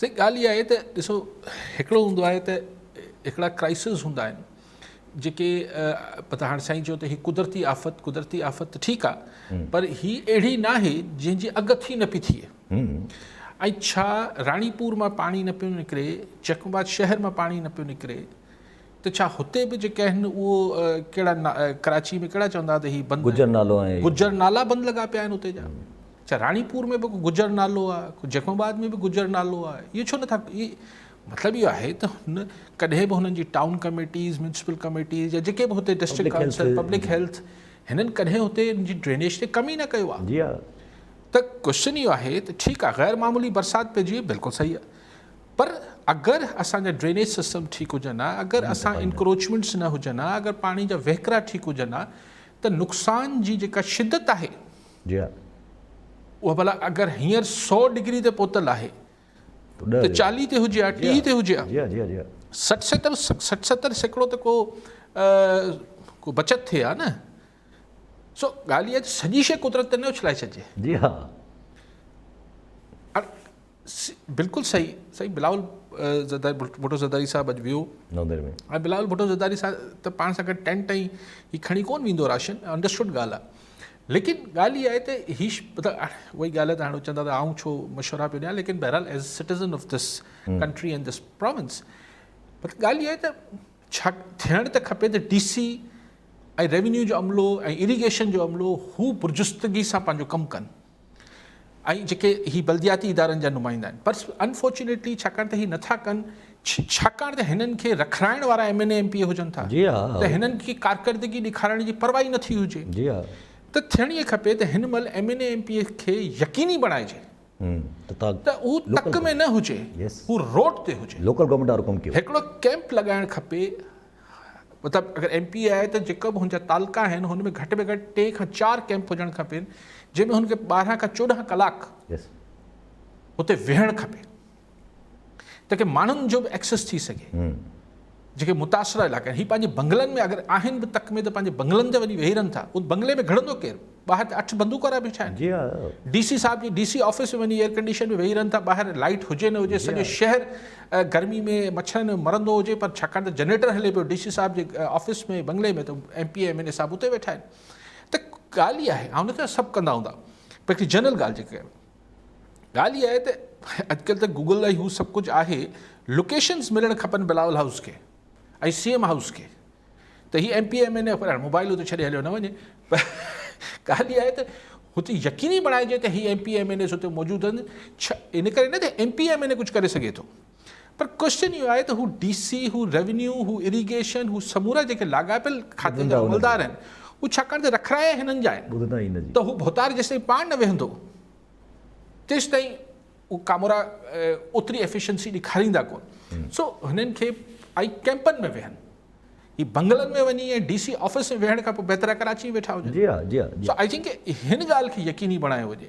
سائين ڳالهه اها آهي ته ڏسو هڪڙو هوندو آهي ته هڪڙا ڪرائسز هوندا آهن جيڪي پتا هاڻي سائين چيو ته هي قدرتي آفت قدرتي آفت ته ٺيڪ آهي پر هي اهڙي ناهي جنهن جي اڳ ٿي نه پئي ٿئي ۽ ڇا راڻيپور مان پاڻي نه پيو نڪري چڪ آباد شهر مان پاڻي نه پيو نڪري ته ڇا هتي به جيڪي آهن اهو ڪهڙا ڪراچي ۾ ڪهڙا چوندا ته هي بند گجر نالو آهي گجر نالا بند لڳا پيا آهن اتي جا ڇا راڻيپور ۾ به ڪو گجر نالو آهي ڪو جيڪب آباد ۾ به گجر نالو آهي اهو ڇو نٿا مطلب اهو آهي ته هن ڪڏهن به هنن جي ٽائون ڪميٽيز ميونسپل ڪميٽيز يا جيڪي به هتي ڊسٽرڪٽ ڪائونسل پبلڪ هيلٿ هنن ڪڏهن هتي ان جي ڊرينيج تي ڪم ئي نه ڪيو آهي جي ها ته ڪوشچن اهو آهي ته ٺيڪ آهي غير معمولي برسات پئجي وئي بلڪل صحيح آهي پر اگر اسان جا ڊرينيج سسٽم ٺيڪ هجن ها، اگر اسان انڪروچمينٽس نه هجن ها، اگر پاڻي جا وهڪرا ٺيڪ هجن ها ته نقصان جي جيڪا شدت آهي جي ها اها ڀلا اگر هينئر سو ڊگري تي پهتل آهي ته چاليهه تي هجي ها ٽيهه تي هجي ها جي ها جي ها جي ها سٺ ستر سٺ ستر سيڪڙو ته ڪو ڪو بچت ٿئي ها نه سو ڳالهه اها ته سڄي شيء قدرت تي نه اڇلائي ڇڏجي. جي ها. بلڪل صحيح سائين بلاول زرداري ڀٽو زرداري صاحب اڄ ويو نوندر ۾ ۽ بلاول ڀٽو زرداري صاحب ته پاڻ سان گڏ ٽينٽ ۽ هي کڻي ڪون ويندو راشن انڊرسٽوڊ ڳالهه آهي ليڪن ڳالهه اها آهي ته هي مطلب اها ئي ڳالهه آهي ته هاڻي چوندا ته آئون ڇو مشورا پيو ڏيان ليڪن بهرحال as citizen of this country and this province مطلب ڳالهه اها آهي ته ڇا ٿيڻ ته کپي ته ڊي سي ۽ ريونيو جو عملو ۽ اريگيشن جو عملو هو پرجستگي سان پنهنجو ڪم ڪن ۽ جيڪي هي بلدياتي ادارن جا نمائندا آهن پر انفارچونيٽلي ڇاڪاڻ ته هي نٿا ڪن ڇاڪاڻ ته هنن کي رکرائڻ وارا M N A M P A هجن ٿا جي ها ته هنن کي ڪارڪردگي ڏيکارڻ جي پرواهه ئي نٿي هجي جي ها ته ٿيڻ ائين کپي ته هن مهل M N A M P A کي يقيني بڻائجي ته هو تڪ ۾ نه هجي هو روڊ تي هجي لوڪل گورنمينٽ وارو ڪم ڪيو هڪڙو ڪيمپ لڳائڻ کپي مطلب اگر ايم پي اي آهي ته جيڪا به هن جا تعلقا آهن هن ۾ گهٽ ۾ گهٽ ٽي کان چار ڪيمپ هجڻ کپن جنهن ۾ هن کي 12 کان 14 ڪلاڪ هتي ويهڻ کپي تاڪه ماڻهن جو به ايڪسس ٿي سگهي جيڪي متاثره علائقا آهن هي پنهنجي بنگلن ۾ اگر آهن به تڪ ۾ ته پنهنجي بنگلن تي وڃي ويهي رهن ٿا ات بنگلي ۾ گهڙندو ڪير ٻاهر ته اٺ بندوق وارا بيٺا آهن جي ها ڊي سي صاحب جي ڊي سي آفيس ۾ وڃي ايئر ڪنڊيشن ۾ ويهي رهن ٿا ٻاهر لائيٽ هجي نه هجي سڄو شهر گرمي ۾ مڇرن ۾ مرندو هجي پر ڇاڪاڻ ته جنريٽر هلي پيو ڊي سي صاحب جي آفيس ۾ بنگلي ۾ ته M P A M N A صاحب اتي ويٺا آهن ته ڳالهه اها آهي آئون نه چوان سڀ ڪندا هوندا پر هڪڙي جنرل ڳالهه جيڪا ڳالهه اها آهي ته اڄڪلهه ته گوگل ۽ هو سڀ ڪجهه آهي لوڪيشنز ملڻ کپن بلاول هائوس کي ۽ سي ايم هائوس کي ته هي M P M N A per mobile اتي ڇڏي هليو نه وڃي پر ڳالهه اها آهي ته هتي يقيني بڻائجي ته هي M P M N As هتي موجود آهن ان ڪري نه ته M P M N A ڪجهه ڪري سگهي ٿو پر ڪوشچن اهو آهي ته هو ڊي سي هو ريونيو هو اريگيشن هو سمورا جيڪي لاڳاپيل کاتي جا عملدار آهن هو ڇاڪاڻ ته رکرايا هنن جا آهن ته هو ڀوتار جيستائين پاڻ نه ويهندو تيستائين اهي ڪامورا اوتري ايفيشنسي ڏيکاريندا ڪون سو هنن کي آئي ڪيمپن ۾ ويهن هي بنگلن ۾ وڃي ۽ ڊي سي آفيس ۾ ويهڻ کان پوء بهتر آهي ڪراچي ۾ ويٺا هجن جي ها جي ها سو I think هن ڳالهه کي يقيني بڻايو وڃي.